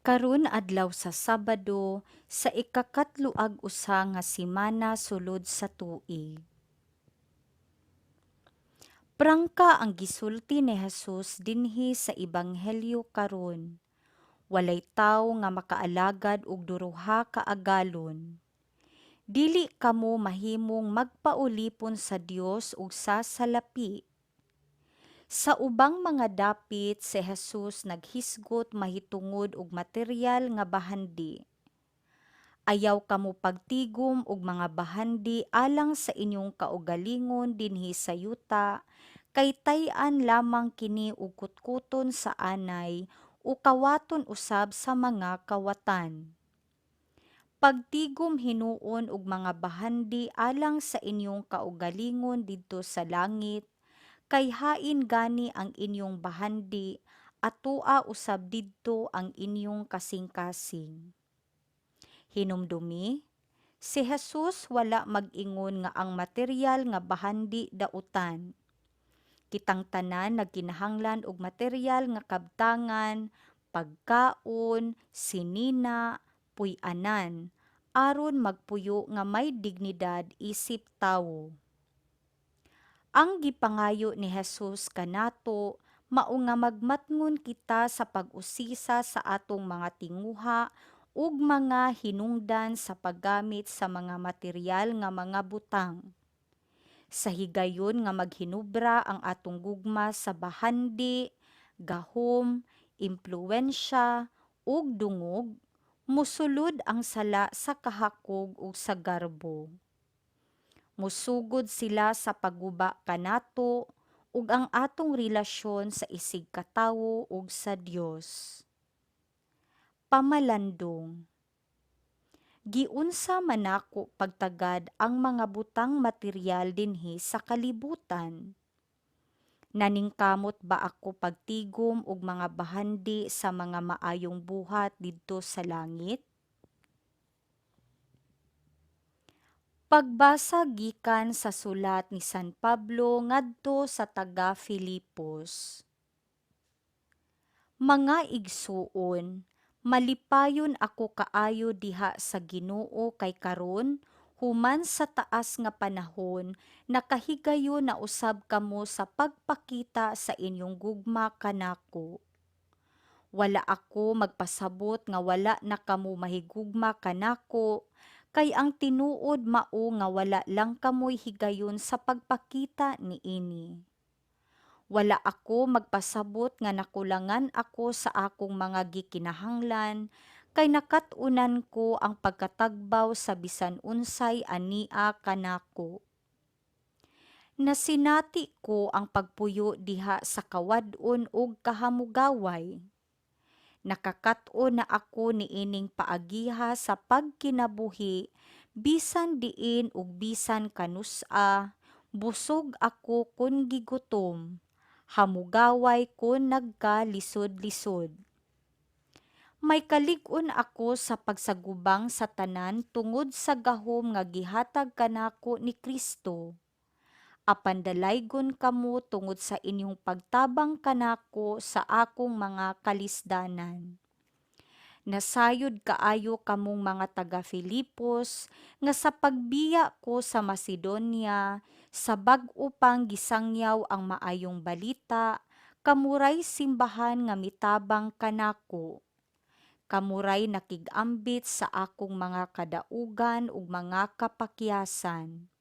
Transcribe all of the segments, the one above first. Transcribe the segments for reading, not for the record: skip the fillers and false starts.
Karon adlaw sa Sabado sa ikakatlo ag usa nga semana sulod sa tuig. Prangka ang gisulti ni Jesus dinhi sa Ebanghelyo karon. Walay tawo nga makaalagad og duha ka agalon. Dili kamo mahimong magpaulipon sa Dios ug sa salapi. Sa ubang mga dapit si Jesus naghisgot mahitungod og materyal nga bahandi. Ayaw kamo pagtigom og mga bahandi alang sa inyong kaugalingon dinhi sa yuta, kay tay-an lamang kini og kutkuton sa anay o kawaton usab sa mga kawatan. Pagtigom hinuon og mga bahandi alang sa inyong kaugalingon didto sa langit, kay hain gani ang inyong bahandi, atoa usab didto ang inyong kasing-kasing. Hinumdumi, si Jesus wala mag-ingon nga ang materyal nga bahandi dautan. Kitang tanan nagkinahanglan og materyal nga kabtangan, pagkaon, sinina, puy-anan, aron magpuyo nga may dignidad isip tawo. Ang gipangayo ni Jesus kanato mao nga magmatngon kita sa pag-usisa sa atong mga tinguha ug mga hinungdan sa paggamit sa mga materyal nga mga butang. Sa higayon nga maghinubra ang atong gugma sa bahandi, gahom, impluwensya ug dungog, mosulod ang sala sa kahakog ug sa garbo. Mosugod sila sa pagguba kanato ug ang atong relasyon sa isigkatawo ug sa Dios. Pamalandong. Giunsa man nako pagtagad ang mga butang materyal dinhi sa kalibutan? Naningkamot ba ako pagtigom og mga bahandi sa mga maayong buhat didto sa langit? Pagbasa gikan sa sulat ni San Pablo ngadto sa taga Filipos. Mga igsuon, malipayon ako kaayo diha sa Ginoo kay karon, human sa taas nga panahon, nakahigayon na usab kamo sa pagpakita sa inyong gugma kanako. Wala ako magpasabot nga wala na kamo mahigugma kanako, kay ang tinuod mao nga wala lang kamoy higayon sa pagpakita niini. Wala ako magpasabot nga nakulangan ako sa akong mga gikinahanglan, kay nakat-unan ko ang pagkatagbaw sa bisan unsay ania kanako. Nasinati ko ang pagpuyo diha sa kawad-on ug kahamugaway. Nakakat-on na ako niining paagiha sa pagkinabuhi, bisan diin ug bisan kanus-a, busog ako kon gigutom, hamugaway kon nagkalisod-lisod. May kalig-on ako sa pagsagubang sa tanan tungod sa gahom nga gihatag kanako ni Kristo. Apan dalaygon kamo tungod sa inyong pagtabang kanako sa akong mga kalisdanan. Nasayod kaayo kamong mga taga Filipos nga sa pagbiya ko sa Macedonia, sa bag-o pang gisangyaw ang maayong balita, kamuray simbahan nga mitabang kanako. Kamuray nakig-ambit sa akong mga kadaugan ug mga kapakyasan.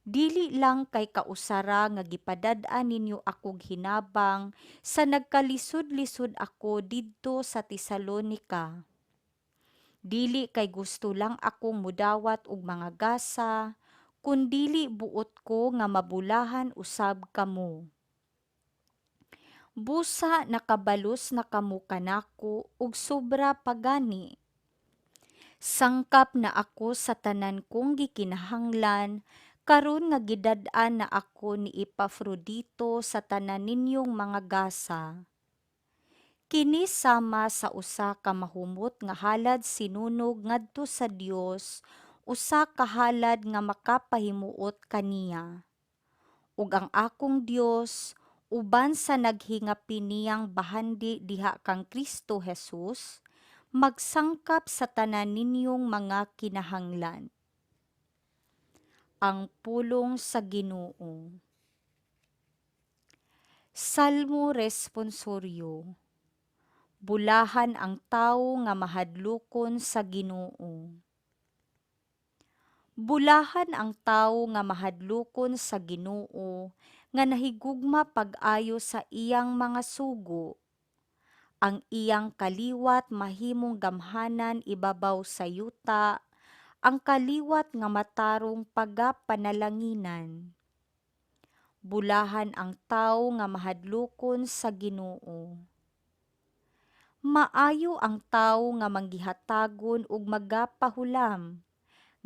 Dili lang kay kausara nga gipadad-an ninyo akog hinabang sa nagkalisod-lisod ako didto sa Tesalonica. Dili kay gusto lang akong mudawat og mga gasa, kundili buot ko nga mabulahan usab kamo. Busa nakabalos na kamo kanako ug sobra pa gani. Sangkap na ako sa tanan kong gikinahanglan karon nga gidad-an na ako ni Epafrodito sa tanan ninyong mga gasa. Kini sama sa usa ka mahumot nga halad sinunog ngadto sa Dios, usa ka halad nga makapahimuot kaniya. Ug ang akong Dios, uban sa naghingapi niyang bahandi diha kang Kristo Jesus, Magsangkap sa tanan ninyong mga kinahanglan. Ang pulong sa Ginoo. Salmo Responsoryo. Bulahan ang tawo nga mahadlokon sa Ginoo. Bulahan ang tawo nga mahadlokon sa Ginoo, nga nahigugma pag-ayo sa iyang mga sugo. Ang iyang kaliwat mahimong gamhanan ibabaw sa yuta, ang kaliwat nga matarong pagapanalanginan. Bulahan ang tawo nga mahadlokon sa Ginoo. Maayo ang tawo nga manggihatagon ug magapahulam,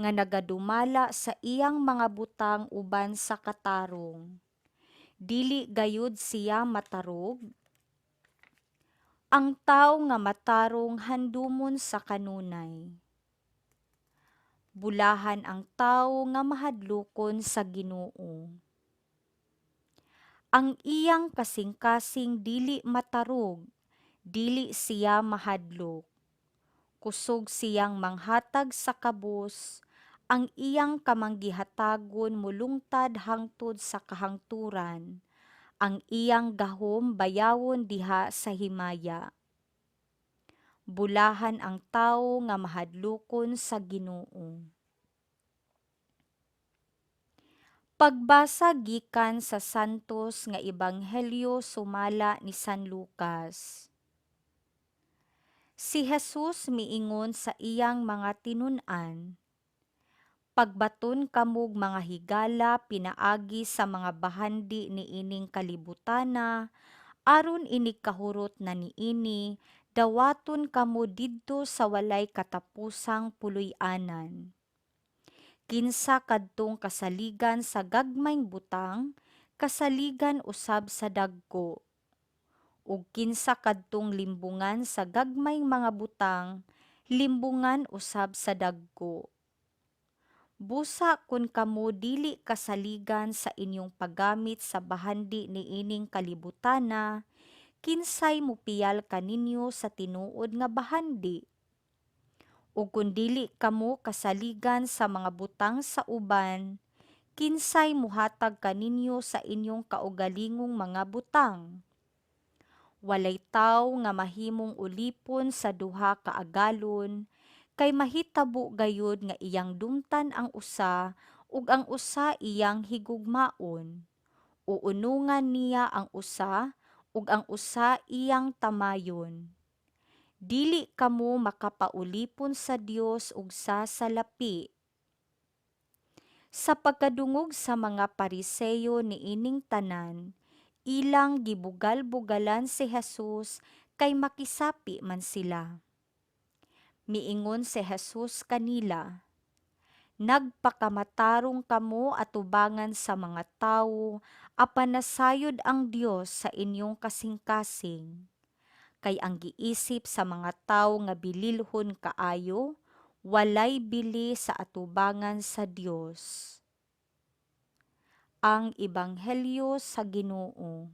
nga nagadumala sa iyang mga butang uban sa katarong. Dili gayud siya matarog. Ang tawo nga matarong handumon sa kanunay. Bulahan ang tawo nga mahadlokon sa Ginoo. Ang iyang kasingkasing dili matarog, dili siya mahadlok. Kusog siyang manghatag sa kabus, ang iyang kamanggihatagon molungtad hangtod sa kahangturan, ang iyang gahom bayawon diha sa himaya. Bulahan ang tawo nga mahadlokon sa Ginoo. Pagbasa gikan sa Santos nga Ebanghelyo sumala ni San Lucas. Si Jesus miingon sa iyang mga tinun-an, Pagbaton kamog mga higala pinaagi sa mga bahandi niining kalibutana, aron inig kahurot na niini, dawaton kamo didto sa walay katapusang puloy-anan. Kinsa kadtong kasaligan sa gagmayng butang, kasaligan usab sa dagko. Ug kinsa kadtong limbungan sa gagmayng mga butang, limbungan usab sa dagko. Busa kun kamo dili kasaligan sa inyong paggamit sa bahandi niining kalibutana, kinsay mopiyal kaninyo sa tinuod nga bahandi? Ug kun dili kamo kasaligan sa mga butang sa uban, kinsay mohatag kaninyo sa inyong kaugalingong mga butang? Walay tawo nga mahimong ulipon sa duha ka agalon, kay mahitabo gayud nga iyang dumtan ang usa ug ang usa iyang higugmaon, o unungan niya ang usa ug ang usa iyang tamayon. Dili kamo makapaulipon sa Dios ug sa salapi. Sa pagkadungog sa mga Pariseo niining tanan, ilang gibugal-bugalan si Jesus kay makisapi man sila. Miingon si Jesus kanila, Nagpakamatarong kamo atubangan sa mga tawo, apan nasayod ang Dios sa inyong kasingkasing. Kay ang giisip sa mga tawo nga bililhon kaayo, walay bili sa atubangan sa Dios. Ang Ebanghelyo sa Ginoo.